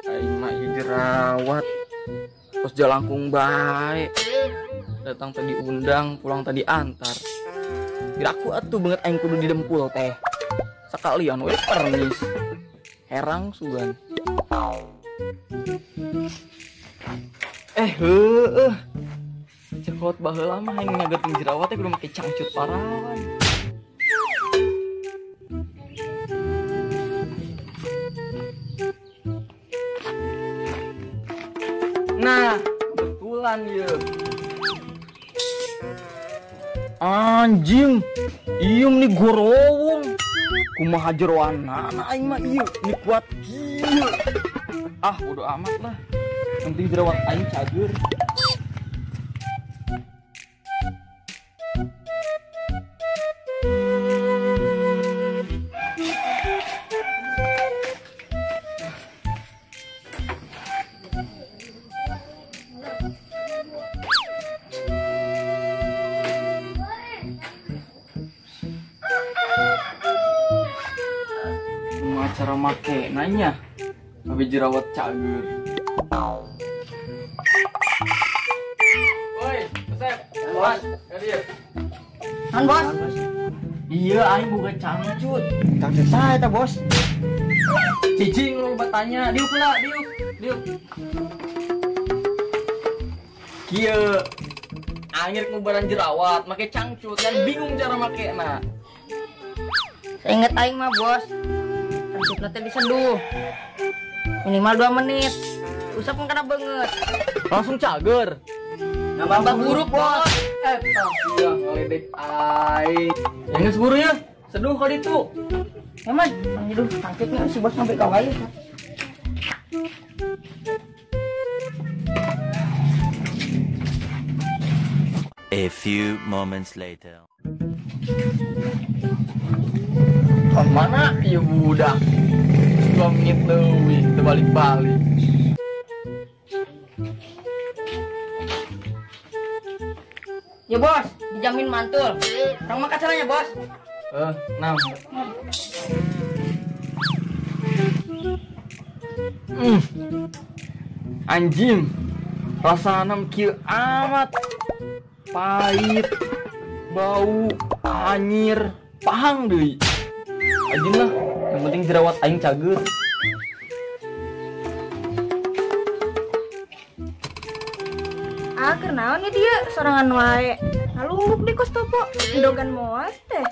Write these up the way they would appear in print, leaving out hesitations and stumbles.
Aing mah ieu jerawat. Kos jalangkung bae. Datang tadi undang, pulang tadi antar. Piraku atuh banget aing kudu didempul teh. Sekalian we pernis. Herang sugan. Heueuh. Cekot baheula mah aing ngageting jerawat teh kudu make cangcut parawan. Nah, kebetulan ya. Anjing, ieu nih gorowong. Kumaha jeroanana aing mah ieu, ini kuat kieu. Ah, bodo amat lah. Penting jerawat aing cager. Cara make nanya habis jerawat cager. Woi, Asep, bos, dia. Kan bos? Iya, aing boga cangcut. Cangcut saha eta, Bos? Cicing lu batanya, diuk lah, diuk, diuk. Kieu. Aing rek ngubaran jerawat make cangcut kan bingung cara makena. Seinget aing mah, Bos. Cangcutna teh disenduh minimal 2 menit, usap kena banget langsung cager, nambah buruk bos. Eta sia ngaledek aing ya geus buru ya, seduh ka ditu ya mah nyeduh cangcutna si bos sampai ka wae. A few moments later. Mana ieu budak? 2 menit leuwih teu balik-balik. Ya bos, dijamin mantul. Urang makan caranya bos. Nah. Anjing. Rasana kieu amat. Pahit, bau, anyir, pahang deui. Anjing lah, yang penting jerawat aing cager. Ah, kenaon ya dia sorangan wae. Ngalunggup di kos topo, endogan moas teh.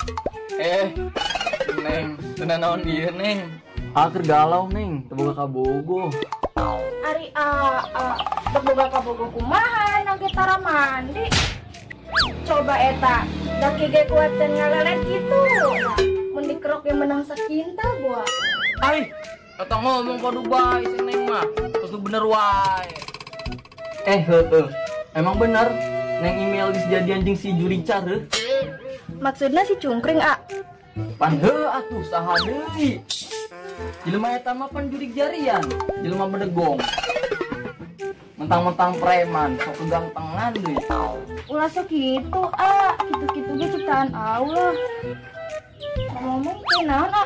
Neng, teu naon ieu, Neng. Ah, keur galau, Neng, teu boga kabogoh. Ari teu boga kabogoh kumaha nang tara mandi. Coba eta, daki ge kuat ngalelet kitu. Mun dikerok yang menang sakinta buah. Ai, kata ngomong padu bae si Neng mah. Terus bener wae. Heueuh. Emang bener Neng email geus jadi anjing si Jurica heuh. Maksudna si Cungkring, A. Pan heuh atuh saha deui. Jelema eta mah pan jurig jarian, jelema bedegong. Mentang-mentang preman, sok kegantengan deui. Ulah sok kitu, A. Kitu-kitu ge ciptaan Allah. Ngomong teh naon, A?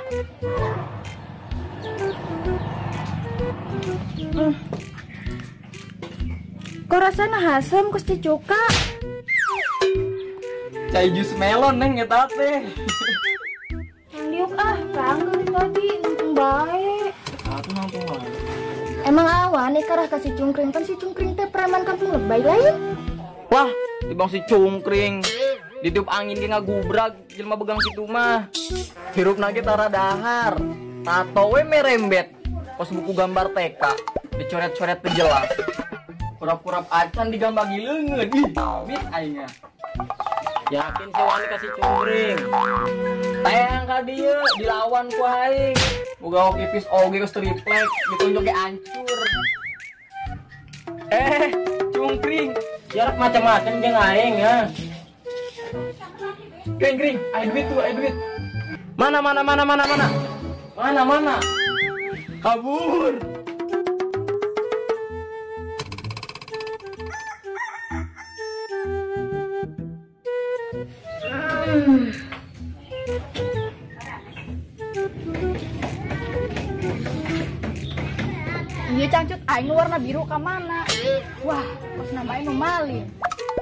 Kok rasana hasem kos cicuka? Cai jus melon, Neng, eta teh. Liuk ah, kanggo tadi nangtung bae. Atuh nangtung wae. Emang awan ikarah ka si Cungkring, kan si Cungkring teh preman kampung lebay lain. Wah, dibang si Cungkring. Ditiup angin ge ngagubrag jelema begang kitu mah. Hirup nage tara dahar. Tato we merembet. Kos buku gambar TK dicoret-coret teu jelas. Kurap-kurap acan digambagi leungeun. Ih, mit aing. Yakin si wani kasih Cungkring. Tayang ka dieu dilawan ku aing. Boga hoki pis oge geus triplek, ditunjuk ge hancur. Cungkring, jarak macam-macam jeung aing ya. Kring kring, ayo duit tuh, ayo duit. Mana mana mana mana mana. Mana mana. Kabur. Iya cangcut aing warna biru ka mana? Wah, pas nama aing nu maling.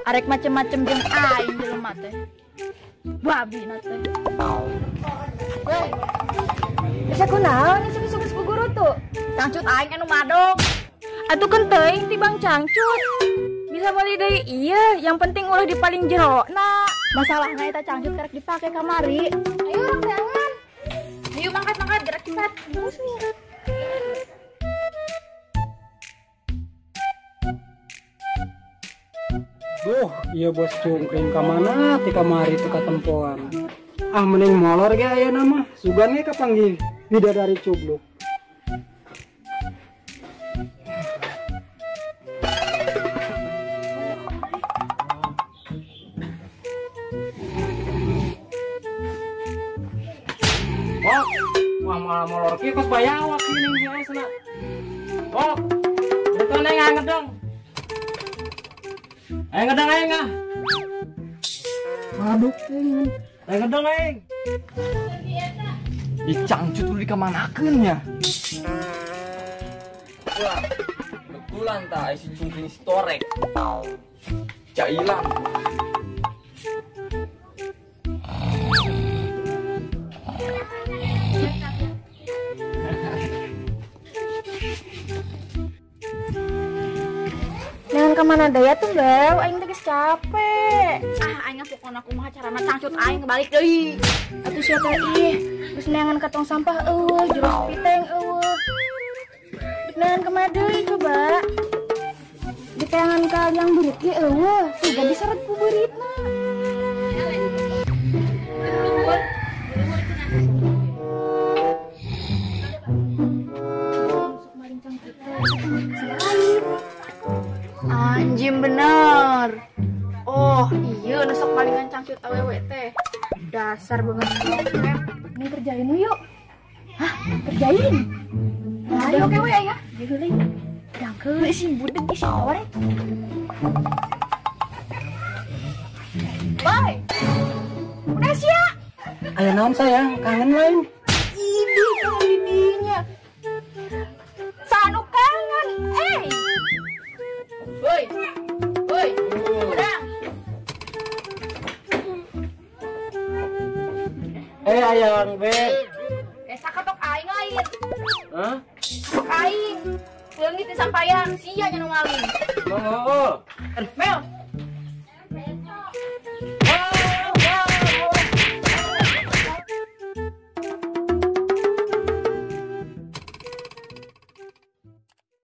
Arek macem-macem jeung aing jelema teh. Babi na teh. Weh. Bisa kunaon isuk-isuk guru tuh? Cangcut aing anu madog. Atuh kan teuing tibang cangcut. Bisa bali deui iya, yang penting ulah di paling jero. Nah, masalahna eta cangcut karek dipake kamari. Ayo urang teangan. Ayo mangkat-mangkat gerak cepat. Terus nih. Duh, iya bos cungkring ka mana ti kamari teu katempoan. Ah mending molor ge ayeuna mah, sugan ge kapanggih bidadari cubluk. Wah, wah malah molor kieu kos bayawak ini ning sana. Oh, betul neng ngedong. Ayo ngedang aing ah. Waduh, aing. Ayo ngedang aing. Dicangcut dulu dikamanakeun nya. Wah, betulan ta si cungkring si torek. Cailang. Jangan kemana daya tuh bel, aing teh geus capek. Ah, aing pokona kumaha carana cangcut aing kebalik deui. Atuh sia teh ih, geus neangan ka tong sampah eueuh, jero piteng eueuh. Dek neangan ka deui coba. Diteangan ka yang beurit ge eueuh, suga diseret ku beuritna. Anjing bener. Oh iya nusuk malingan cangcut awewe teh. Dasar banget. Ini kerjain yuk. Hah, kerjain? Ayo oke we ya. Diheuleuy. Dangkeun si budeg si torek. Bye. Udah sia. Aya naon sayang, kangen lain. Ibi kangen didinya. Sanu kangen, eh. Woi, woi, udah. Ayang beb. Sakatok aing lain. Hah? Katok aing. Leungit di sampayan, sia nya nu maling. Oh. Mel.